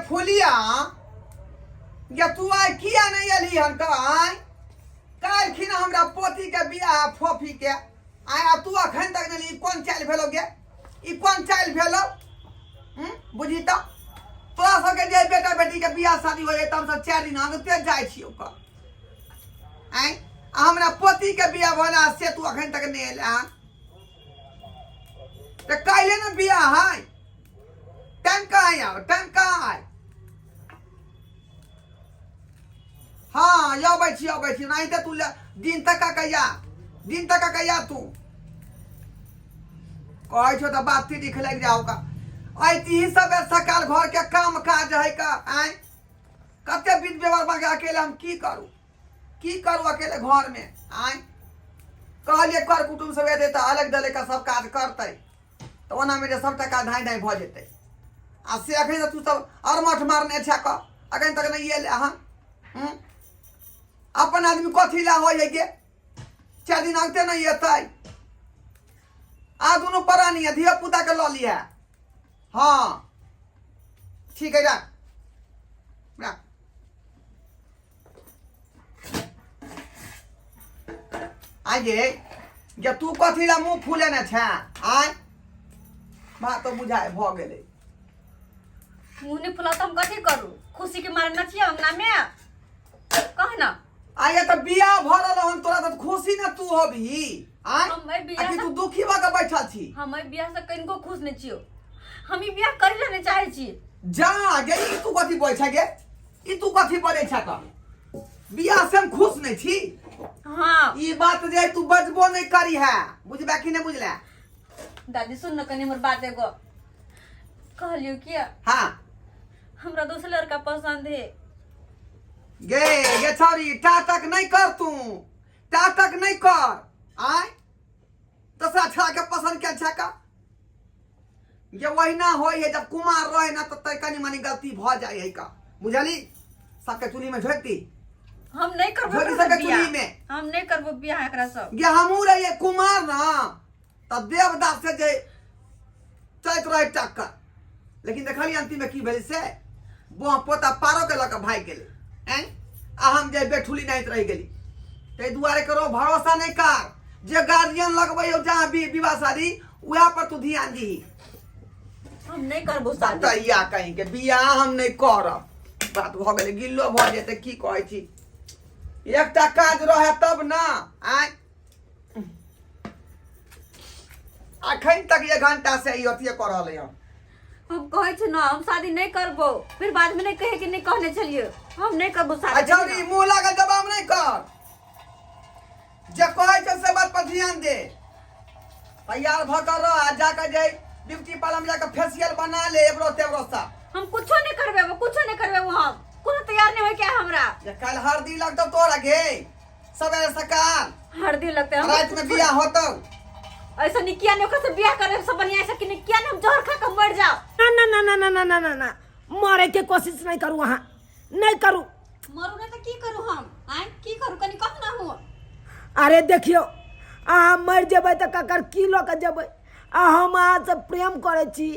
फुलिया गे तू आइ किया नहि एलही हन आइ काल्हिखिन हमरा पोती के बियाह फोफी के आइ आ तू अखन तक नहि एलही। ई कोन चालि भेलो गे ई कोन चालि भेलो बुझी तऽ तोरा सबके जे बेटा बेटी के बियाह शादी हो जाइ तऽ हमसब 4 दिन अगते जाइ छी ओकर आँय आ हमरा पोती के बियाह भऽ से तू अखन तक नहि एले हन तऽ काल्हि ने बियाह है टाइम कहाँ है आब टाइम कहाँ है हाँ अबै छी अबै छी नहीं तऽ तू दिन तक कहिया दिन तक कहिया तू कहै छौ तऽ बात लिख लागि जाओ का ऐती सब सकाल घर के काम काज है का आँय कते विध व्यवहार बाकी अकेले हम की करू की करू अकेले घर में आँय कहलिए कर कुटुम्ब सब एतै तऽ अलग दले का सब काज करतै तऽ ओनामे जे सबटा काज धाँइ धाँइ भऽ जेतै आ से अखन तऽ तू सब अरमठ मारने छह कऽ अखन तक नहि एल अहाँ हूँ? अपन आदमी कथी ला होइ है गे 4 दिन अगते नहि एतै आ दुनू प्राणी आ धिया पुता के लऽ लिहे हाँ ठीक है राख राख आगे जे तू कथी ला मुंह फूलेने छे आय बात तो बुझाय भऽ गेलै मुँह नहीं फुला तो हम कथी करू खुशी के मारे नचिए अंगना में कह ना आगे तऽ बियाह भऽ रहल हन तोरा तऽ खुशी ने तू होबही आय हम एहि बियाह आ कि से- तू दुखी भऽ के बैठल छी हम एहि बियाह से कनिको खुश नहीं छियो हम ई बियाह करी ला नहीं चाहे छी जा गे ई तू कथी बोलै छे गे ई तू कथी बजै छे तऽ बियाह से हम खुश नहीं छी हाँ ई बात जे तू बजबो नहीं करी है बुझबे कि नहीं बुझले दादी सुन न कनी हमर बात एगो कहलियो किया हाँ हमरा दोसर लड़का पसंद है गे गे छौरी टाटक नहीं कर तू टाटक नहीं कर आय दोसरा छड़ा के पसंद के छा का ये वही होय है जब कुमार रहे ना तो तै कनी मनी गलती भ जाय है का बुझली सबके चुली में झोंक दी हम नहीं करबो झोंकि एकरा सकै से बियाह। चुल्ही में। हम नहीं करबो बियाह एकरा सब गे हमहूँ रहिए कुमार ना तऽ देवदास से जे चलैत रहे टक्कर लेकिन देखलियै अंतिम में की भेलै से बोह पोता पारो के लऽ कऽ भागि गेलै ऐं आ हम जे बेठुली नाहित रहि गेली ताहि दुआरे करो भरोसा नहि कर जे गार्जियन लगबै हो जहाँ भी विवाह शादी उएह पर तू ध्यान दीही हम नहीं करबो शादी तैया कहीं के बियाह हम नहि करब बात भऽ गेलै गिल्लो भऽ जेतै की कहै छी एकटा काज रहै तब ना आँय अखन तक एक घंटा से ई अथिये कऽ रहलै हन हम कहै छी ना हम शादी नहीं करबो फिर बाद में नहीं कहे कि नहीं कहने चलिए हम नहीं करबो शादी अच्छा ई मुंह लागल जवाब नहीं कर जे कहै छै से बात पर ध्यान दे तैयार भऽ कऽ रह आ जाके जे ब्यूटी पार्लर में जाके फेशियल बना ले एबरो तेबरो सा हम कुछो नहीं करबे वो कुछो नहीं करबे वो हम कोनो तैयार नहीं होय के हमरा जे कल हरदी लगतौ तोरा गे सवेरे सकाल हरदी लगते हम रात में बियाह होतौ ऐसा निकिया ने ओकरा से बियाह करे से बढ़िया ऐसा कि निकिया ने हम जहर खा के मर जाओ ना ना ना ना ना ना ना ना ना मरे के कोशिश नहीं करू अहाँ नहीं करू मरू नहीं तो की करू हम आय की करू कनी कहू ना हो अरे देखियौ अहाँ मरि जेबै तऽ ककर की लऽ कऽ जेबै आ हम अहाँसँ प्रेम करै छी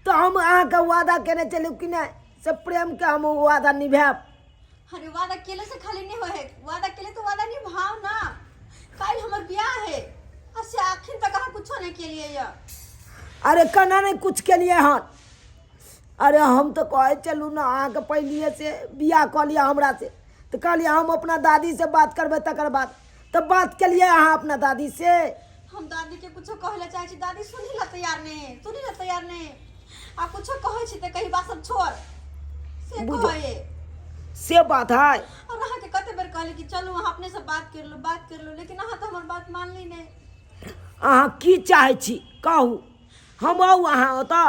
तऽ हम अहाँके वादा केने छलहुँ कि नहि से प्रेमके हम वादा निभायब अरे वादा केले से खाली नहीं होए है वादा केले तो वादा निभाओ ना काल हमर बियाह है आ से आखिर तक अहाँ कुछो नहीं केलिए या अरे केना नहि किछु केलियै हन अरे हम तऽ कहै छलहुँ ने अहाँके पहिलिएसँ बियाह कऽ लिअ हमरासँ तऽ कहलियै हम अपना दादीसँ बात करबै तकर बाद तऽ बात केलियै अहाँ अपना दादीसँ हम दादी के कुछो कहै ला चाहे छी दादी सुनै ला तैयार नहीं है सुनै ला तैयार नहीं है आ कुछो कहै छी तऽ कही बात सब छोड़ से कहै से बात है और अहाँ के कते बेर कहली कि चलू अहाँ अपने से बात कर लो बात कर लो लेकिन अहाँ तऽ हमर बात मानली नहीं अहाँ की चाहै छी कहू हम आउ अहाँ ओतऽ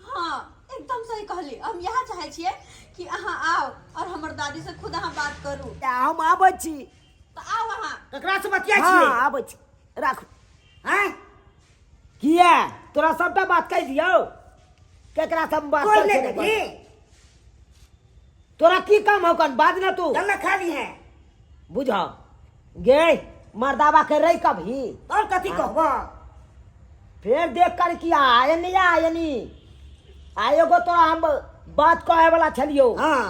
हाँ एकदम सही कहली हम इएह चाहै छियै कि अहाँ आउ और हमर दादी से खुद अहाँ बात करू हम आबै छी तऽ आउ अहाँ ककरा से बतिया हाँ छियै आबै छी राखू हैं किया तोरा सबटा बात कहि दियौ केकरा सब बात कोई करै ले छै नहि देखी करै। तोरा की काम हौ कन बाज ना तू चल ना खा ली है बुझ गे मर्दाबा के रही कभी और कथी कहबो फेर देख कर किया आयनी आयनी आ एगो तोरा हम बात कहे वाला छलियो। हाँ।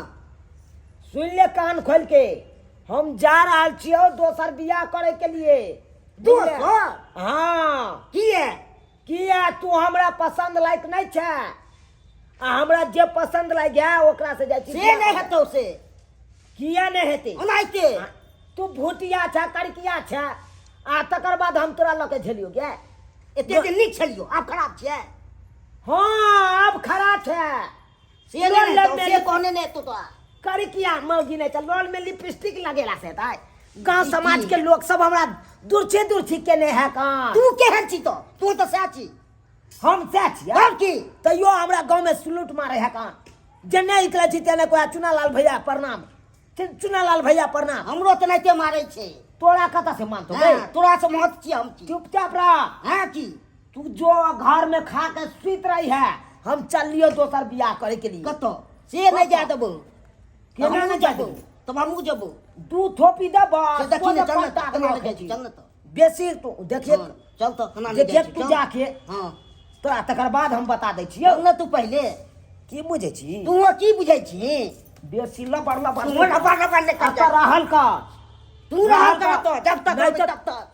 सुन ले कान खोल के, हम जा रहल छियो दोसर बियाह करे के लिए। दोसर? हाँ। किए? किया तू हमरा पसंद लायक नहीं छै, आ हमरा जे पसंद लाग गया ओकरा से जाइ छी। से नहीं हेतौ से। किया नहीं हेतै? ओनाहिते। तू भूटिया छ, करकिया छ, आ तकर बाद हम तोरा लऽ के झेलियो गे। एते दिन नीक छलियो, आब खराब छियै। हाँ, आब खराब छै। से लोल नहीं हेतौ, में से कहने नहीं हेतौ तोरा। करकिया मौगी नहीं छै, लोल में लिपस्टिक लगेला से हेतै। गांव समाज के लोग सब हमरा दुर्छे दुर्छी केने है कान। तू केहन छी तो? तू तऽ सएह छी। हम सएह छियै। तब की? तैयो हमरा गांव में सलूट मारे है कान। जे नहि निकलै छी तेने कोई चुनालाल भैया प्रणाम, चुनालाल भैया प्रणाम। हमरो तऽ नहिते मारै छै। तोरा कतऽ से मानतो? हाँ, तोरा से महत छियै हम की। चुपचाप रह। हाँ की? तू जो घर में खा के सुति रही है, हम चलियो दोसर बियाह करे के लिए। कतऽ? से नहि जा देबो। केना हमहूँ नहि जा जेबो। देबो? तब हमहूँ जेबो। दू थोपी देबो, से देखी ने, चल ने, पलटा के केना रखै नहि जाइ छी, छी। चल ने तऽ। बेसी तू देखिए। हाँ, चल तऽ, केना नहि देखिए जाइ छी, तू चल। जाके। हाँ। तोरा तकर बाद हम बता दै छियौ। चल ने तू पहिले। की बुझै छी? तू की बुझै छी? बेसी लबड़ लबड़ तू लबड़ लबड़ नहि कर। एतऽ रहल कर। तू रहल कर तऽ, जब तक नहि रहबै तऽ तब तक।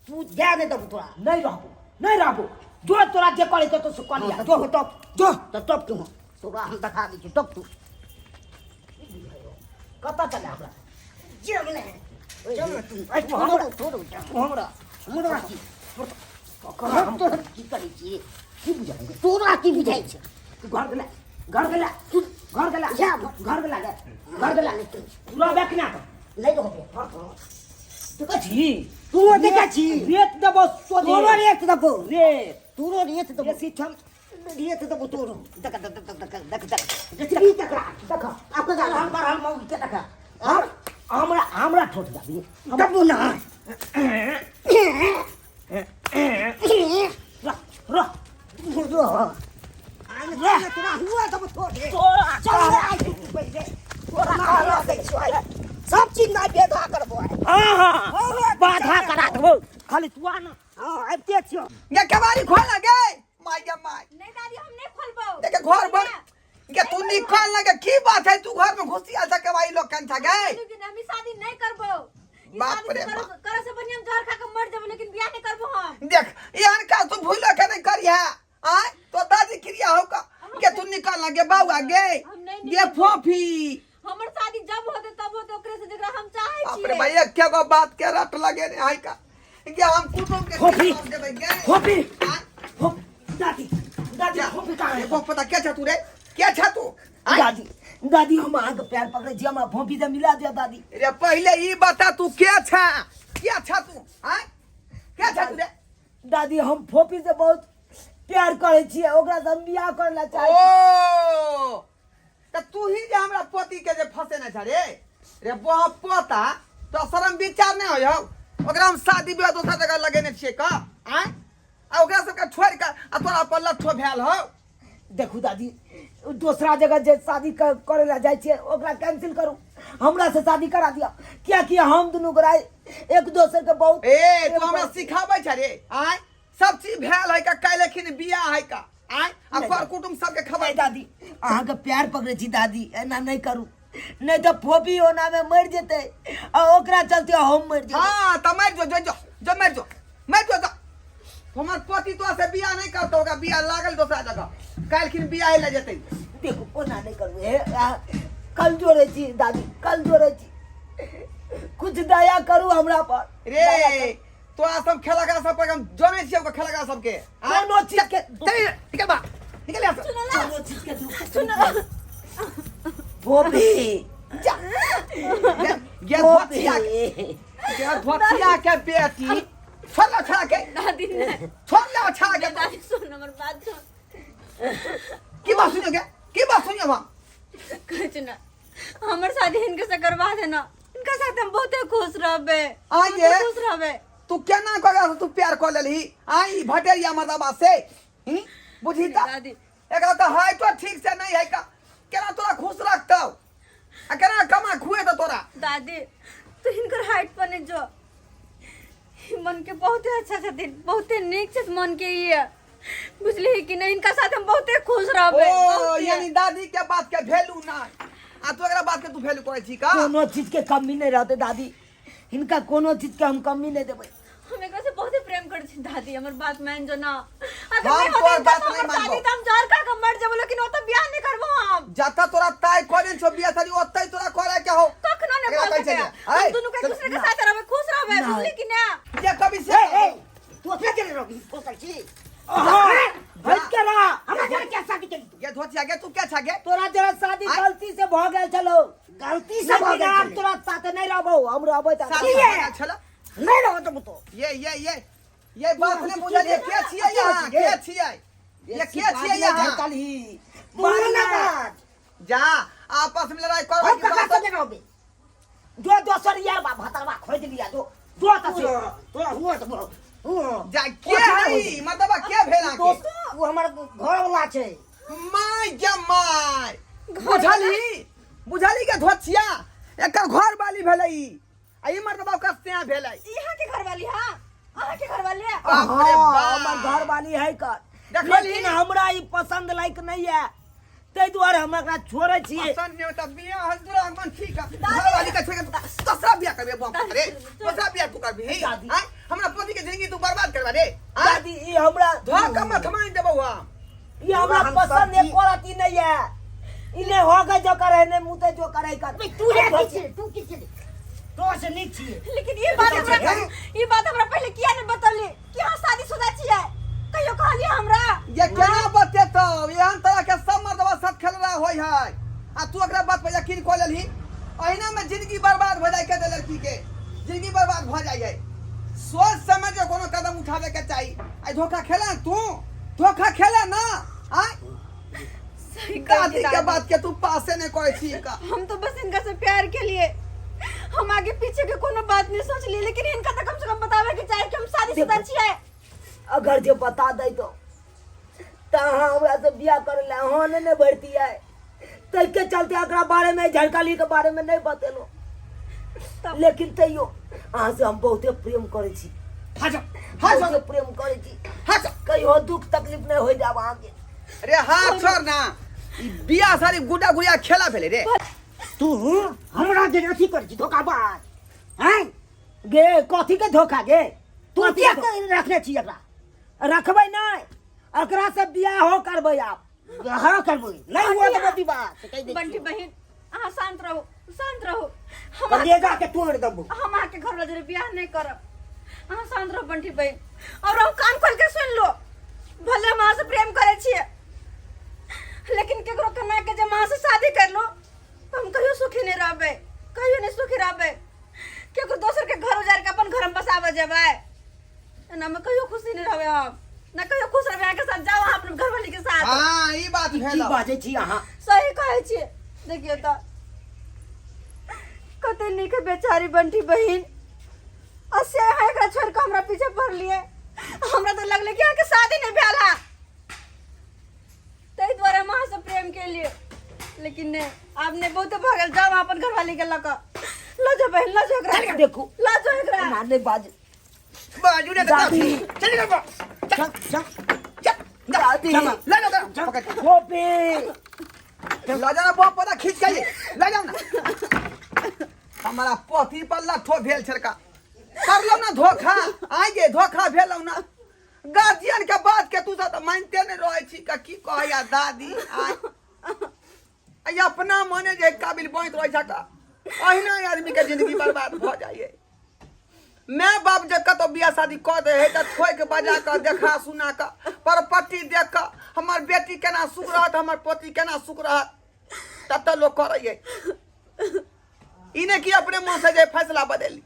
तू जाय नहि देबौ तोरा। नहि रहबो, नहि रहबो। जो तोरा जे करे के तो से कर लिया। हाँ, जो टप, जो तऽ टप तू। तोरा हम देखा दै छी, टप तू। कतऽ चले हमरा? जेब नहि। चल ने तू। ऐ, छोड़ो, छोड़ो, हमरा। हमरा की? हम तोरा की करै छी? की बुझाइ? तोरा की बुझाइ छै? तू घर गेला, घर गेला, तू घर गेला, जा। घर गेला, घर गेला। तू रहबे कि ना? नहि रहबो। देखै छी? तू देखै छी? रेत देबो सोझे। तोरो रेत देबो। रेत। तोरो रेत देबो। बेसी छम रेत देबो तोरो। देख, देख, देख, देख, देख, देख। देखबी तकरा। देख। आब ककरा हम बढ़ल मौगी के देख। हमरा हमरा ठोट जाबी। देबो ना। रह, रह। रह। तोरा हुआ देबो थोड़े। तोरा चल रे, आइ तू पहिले। तोरा कहलो दै छियौ आइ। सब चीज ना बेधा करबो आइ। हाँ, हाँ। बाधा करा देबो। खाली तू आ ना। हाँ, आबिते छियौ। गे केवाड़ी खोल ना गे। My गे my. नहीं दादी, हम नहीं खोलबो। देखे घर पर गे तू निकल ना गे, की बात है? तू घर में घुसी आल छ केवाड़ी लोग कंठा गे। लेकिन हम ई शादी नहीं करबो। ई बाप शादी रे से बाप। करे से बढ़िया हम जहर खा के मर जेबो, लेकिन बियाह नहीं करबो हम। देख एहन काज तू भूल के नहीं करिहे। आय तो दादी क्रिया हो का गे, तू निकल ना गे बाबा गे। हम नहीं गे निकलबो। फोफी। हमर शादी जब होते तब होते ओकरे से जेकरा हम चाहे बाप रे छियै। भाई, एक गो बात के रट लगे ने आय का गे, हम कुटुंब के फोफी। जवाब देबै गे। फोफी। आय? फोफी। दादी, दादी, जा। फोफी कहाँ है? ए, पता क्या छा तू रे? क्या छा तू? आय? दादी, दादी, हम अहाँके पैर पकड़ै छी, हमरा फोफी से मिला दिअ दादी। रे पहिले ई बता तू के छा? के छा तू? आय? के छा तू रे? दादी, हम फोफी से बहुत प्यार करै छियै, ओकरा से हम बियाह करै ला चाहै छी। ओ त तू ही जे हमरा पति के जे फसेने छ रे। रे बह पोता, तो शरम विचार नहीं होय हौ। ओकरा हम शादी विवाह दोसर जगह लगेने छियै का? आय? आ ओकरा सबके छोड़ि के आ तोरा पर लट्ठो भेल हौ। देखू दादी, दोसरा जगह जे शादी करे ला जाइ छियै ओकरा कैंसिल करू, हमरा से शादी करा दिअ, कियाकि हम दुनू गोरा एक दोसर के बहुत ए तू हमरा सिखाबै छ रे? आय? सब चीज भेल है का, काल्हि बियाह है का? आय? आ कर कुटुंब सबके खबर। नहीं दादी, अहाँके प्यार पकड़ै छी दादी, एना नहि करू, नहि तऽ फोफी ओना में मरि जेतै आ ओकरा चलते हम मरि जेबै। हाँ तऽ मरि जो, जो, जो, जो मरि जो, मरि जो, जो। हमर पति तो से बियाह नहीं करतो, ओकरा बियाह लागल दोसरा जगह, काल्हिखिन बियाह लए जेतै। देखू ओना नहि करू, हे, आ, कल जोड़ै छी दादी, कल जोड़ै छी, कुछ दया करू हमरा पर। रे तोरा सब खेलगा सब पर हम जनै छियै ओकर खेलगा सबके। कोनो चीज के चल निकल बा, निकल यहाँ से। कोनो चीज के दुख। फोफी। जा। गे धोतिया के, गे धोतिया के बेटी, छोड़ ला छड़ा के। दादी नहीं। छोड़ ला छड़ा के। दादी सुन हमर बात सुन। की बात सुनियो गे? की बात सुनियो हम? कुछ ना, हमर शादी इनके से करवा देना, इनका साथ हम बहुते खुश रहबे। आ बहुते ये? खुश रहबे। तू केना कह तू प्यार कऽ लेलही आई भटेरिया मर्दबा से? बुझी त दादी। एकरा तऽ है तो ठीक से नहीं है का, केना तोरा खुश रखतौ आ केना कमा खुएतौ तोरा? दादी तू हिनकर हाइट पर नहीं जो, ई मन के बहुते अच्छा छथिन, बहुते नीक छथि मन के ई। बुझलिही कि नहीं इनका साथ हम बहुते खुश रहबै ओ बहुते। यानी दादी के बात के वैल्यू नहीं आ तू एकरा बात के तू वैल्यू करै छी का कोनो चीज के कमी नहीं रहते दादी हिनका कोनो चीज के हम कमी नहीं देबै हम एकरा से बहुते प्रेम करै छी दादी हमर बात मान जो ना अगर हम नहीं होतै तोहर इनका बात से नहीं हमर मानबो। शादी तऽ हम जहर खा के मर जेबो लेकिन ओतऽ बियाह नहीं करबो हम जता तोरा ताय करे छो बियाह शादी ओतै तोरा करे के हो कखनो नहीं एकरा भऽ कहै छै सकैया जे, हम ऐ, दुनू के एक चल, दूसरे के साथ रहबै खुश रहबै ना। बुझली कि ना जे कभी से ए ए तू अपना चले रहो पोसल छी हट के रह हमरा जरा क्या शादी केली तू गे धोतिया गे तू क्या छा गे तोरा जरा शादी आय। गलती से भऽ गेल छलो गलती से भऽ लेकिन गेल आब छलै। तोरा साथ नहीं रहबौ हम रहबै तऽ शादी की भऽ है? गेल छला नहीं रहो तुम तो ये ये ये ये बात नहीं बुझलिए के छियै यहाँ के छियै ये के छियै यहाँ झटकलही तू ना बात जा आपस में लड़ाई करबै हम की कका बात से रहबे जो दोसर यार बा भतरवा खोज लिया जो जो त से तोरा हुआ तो हुआ जा के है मतलब के भेल आके दोस्त वो हमर घर वाला छै my गे my बुझली बुझली के धोतिया एकर घर वाली भेलै ई आ ई मर्दबा ओकर सेया भेलै यहाँ के घरवाली हाँ अहाँ के घरवाली है बाप रे हाँ, बाप। हमर घर वाली है कर देखली? लेकिन हमरा ई पसंद लायक नहीं है ताहि दुआरे हम एकरा छोड़ै छियै पसंद नहीं होता बियाह हल तोरा मन ठीक है घर वाली का छोड़ के दूसरा बियाह करबे बम रे दूसरा बियाह तू करबी दादी। आय हमरा पति के जिंदगी तू बर्बाद करबा रे आय दादी ई हमरा धोखा मत मान देबौ हम ई हमरा हम पसंद सब एको रति नहीं है ई ने हो गए जो करे ने मुते जो करे कर बे तू रे की छी तू की छी तो से नीक छी लेकिन ये बात हमरा ये बात हमरा पहले किया नहीं बतौली कि अहाँ शादीशुदा छियै कहियो कहलियै हमरा ये केना बतेतौ एहन तरह के सब मर्दबा साथ खेल रहा होय है आ तू एकरा बात पर यकीन कऽ लेलही अहिना में जिंदगी बर्बाद हो जाय के लड़की के जिंदगी बर्बाद भऽ जाइ है सोच समझ के कोनो कदम उठावे के चाही आई धोखा खेला तू धोखा खेला ना आय सही दादी कहली के दादी। बात के तू पासे नहीं करै छी का हम तो बस इनका से प्यार के लिए हम आगे पीछे के कोनो बात नहीं सोच लिए लेकिन इनका तो कम से कम बतावे के चाहे कि हम शादीशुदा छियै अगर जे बता दै तो तऽ अहाँ हमरा से बियाह करे ला अहाँ ने ने भरतियै ताहिके चलते एकरा बारे में झड़काली के बारे में नहीं बतेलहुँ तब लेकिन तैयो अहाँ से हम बहुते प्रेम करै छी हट हट बहुते प्रेम करै छी हट कहियो दुख तकलीफ नहीं हो जाब अहाँके रे हाथ छोड़ ना ई बियाह सारी गुड्डा गुड़िया खेला भेलै रे तू हमरा जे अथी कर छी धोखाबाज हैं गे कथी के धोखा गे तू कथी किया के धोखा? रखने छी एकरा रखबै नहि एकरा से बियाह हो करबै आप हाँ करबै नहीं हुआ तो विवाह तो कहि दै बंटी छियौ। बहिन अहाँ शांत रहू शांत रहू हम कलेजा के तोड़ देबो हम अहाँके घर वाला जरे बियाह नहीं करब अहाँ शांत रहू बंटी बहिन और हम कान खोल के सुन लो भले हम अहाँ से प्रेम करे छियै लेकिन केकरो कना के जब अहाँ से शादी कर लो तो हम कहियो सुखी नहीं रहबै कहियो नहीं सुखी रहबै केकरो दोसर के घर उजाड़ के अपन घर में बसाबऽ जेबै एना में कहियो खुशी नहीं रहबै हम ना कहियो खुश रहबै अहाँके साथ जाओ अहाँ अपन घरवाली के साथ हाँ ई बात की भेल बाजै छी अहाँ सही कहै छियै देखियौ तऽ कते नीक है बेचारी बंटी बहिन आ से अहाँ एकरा छोड़ि कऽ हमरा पीछे पड़लियै हमरा तऽ लगलै कि अहाँके शादी नहि भेल है ताहि दुआरे हम अहाँसँ प्रेम केलियै लेकिन नहि आब नहि बहुते भऽ गेल जाउ अहाँ अपन घरवाली के लऽ कऽ लऽ जाउ बहिन लऽ जाउ एकरा देखू लऽ जाउ एकरा एना नहि बाज बाजू ने दादी। चल जा चल चल चल दादी ले जाओ पकड़ के। गोपी ल जाना बहुत पता खींच के ले जाओ ना हमारा पोथी पर लठो भेल छलका करलो ना धोखा आइ गे धोखा भेलौ ना गार्जियन के बात के तू सब तऽ मानिते नहि रहै छी का की कहैया दादी आइ आइ अपना मने जे काबिल बनैत रहै छै का अहिना आदमी के जिंदगी बर्बाद भऽ जाइए माय बाप जे कतौ बियाह शादी कऽ दे है तऽ ठोकि बजा कऽ देखा सुना कऽ परपट्टी देख कऽ हमर बेटी केना सुख रहत हमर पोती केना सुख रहत तब तऽ लोक करैए ई नहि कि अपने मन से जे फैसला बदलि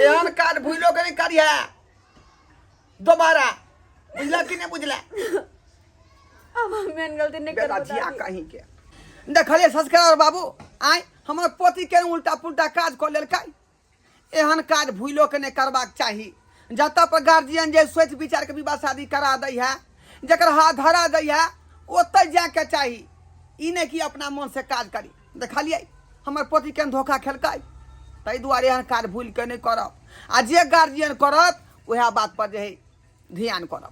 एहन काज भूलो के नहि करिहे दोबारा बुझला कि नहि बुझला अब हम एहन गलती नहि बेटा करब धिया दादी। कहीं के देखलिए संस्कार बाबू आय हमर पोती के उल्टा पुल्टा काज कऽ लेलकै एहन काज भूलो के नहि करबाक चाही जतऽ पर गार्जियन जे सोचि विचार के विवाह शादी करा दै है जकर हाथ धरा दै है ओतहि जायके चाही ई नहि कि अपना मन से काज करी देखलियै हमर पोती केहन धोखा खेलकै ताहि दुआरे एहन काज भूलि के नहि करब आ जे गार्जियन करत उएह बात पर जे है ध्यान करब।